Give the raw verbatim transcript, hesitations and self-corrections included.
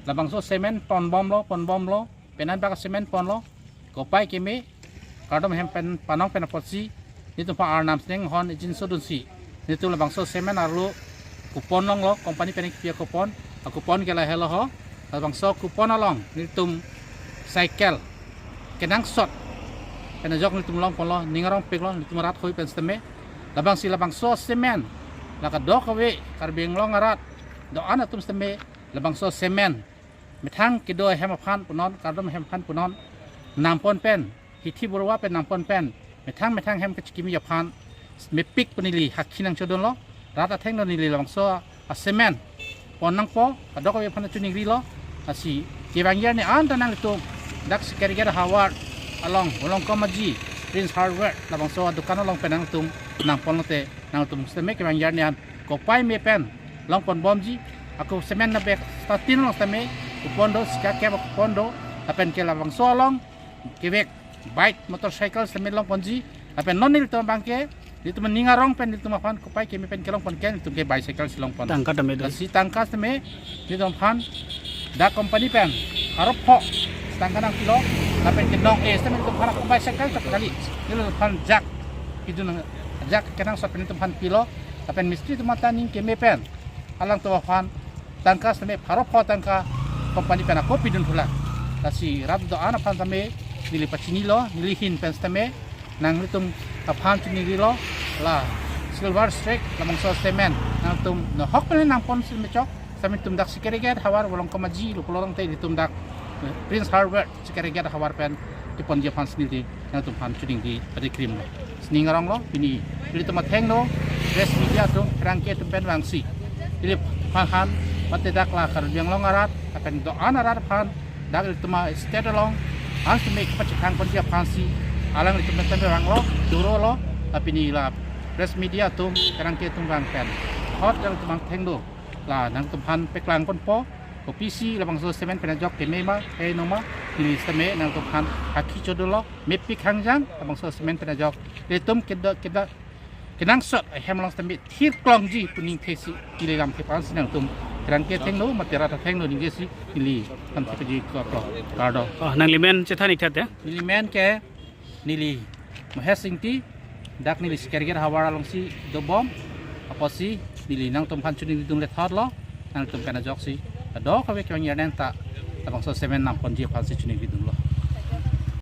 Labangso cement ponbomlo, ponbomlo, penang bak cement ponlo, kopai keme, kardom hem pen panong pen apotsi, nelitum pha Arnam Sneng hon ejin sodunsi, nelitum labangso cement arlo coupon longlo, company pen kipi a-coupon, a-coupon ke lahelo ho, labangso coupon along nelitum cycle kenangsot pen ajok nelitum longponlo, ning arongpiklo, nelitum arat hoi pen setame, labangsi labangso cement, la kadokave Karbi Anglong arat do-an atum setame, labangso cement methang kedo ahem aphan punon, kardom ahem aphan punon, nampon pen, hithi borwa pen nampon pen, methang methang hem kachikimi aphan, mepik pu neli hakhi nangchodunlo, rat athengno neli labangso a-cement pon nangpo, kadokave aphan chuningrilo, lasi kevang arni an ta nanglitum dak Secretariat havar along Volongkom Aji, Prince Hardware, labangso adukan along pen nangtum nangponlote, nangtum setame kevang arni an kopai me pen longponbomji, ako cement na bag starting along setame coupon do, sika kep coupon do, lapen ke labangso along kevek bike, motorcycle setame longponji, lapen non nelitum abangke, nelitum ning arong pen nelitum aphan kopai keme pen kelongpon ke, nelitum ke bicycle si longpon. Tangka tame do. Lasi tangka setame nelitum aphan dak company pen pharo pho tangka nangpilo, lapen ke nong-e setame nelitum aphan ako bicycle chot kali, nelitum aphan jak pidun, jak kenangsot pen nelitum aphan pilo, lapen mistri atum ta ning keme pen alangtum aphan tangka setame pharo pho tangka company pen ako pidun thulang. Lasi rat do-an aphan setame neli pachinilo, neli ahin pen setame nanglitum aphan chuningrilo, la Silver Streak labangso cement nangtum nohok pen nangponsi mechok, setame nelitum dak Secretariat havar Volongkom Aji lo pulo tangte nelitum dak, eh, Prince Hardware Secretariat havar pen keponji aphansi neli nangtum aphan chuningri pade krimlo. Sining aronglo, pini nelitum athengno press media atum, pherangke atum pen vangsi, neli aphan mate dak la Karbi Anglong arat, lapen do-an arat aphan, dak nelitum a-state along an setame kepachethang ponji aphansi, alanglitum pen vanglo, durolo, la pini la press media atum, pherangke atum vang pen, hot nangtum athengno, la nangtum aphan paklang ponpo, kopisi labangso cement pen ajok keme ma, heno ma, neli setame nangtum aphan hakhi chodunlo, mepik hangjang, labangso cement pen ajok, nelitum kedo, kedo, kenangsot ahem along setame thir klongji pu ningthesi, neli lam ke aphansi nangtum pherangke athengno, mate rat athengno ningjesi, neli lam ke paji ko aplo, kardom. Oh, nanglimen chethan ik tha te? Nelimen ke, neli Mahesh Ingti, dak neli Secretariat havar alongsi dobom, apotsi neli nangtum aphan chuningridun lethotlo, nangtum pen ajoksi kadokave kevang arni an ta labangso cement nangponji aphansi chuningridunlo.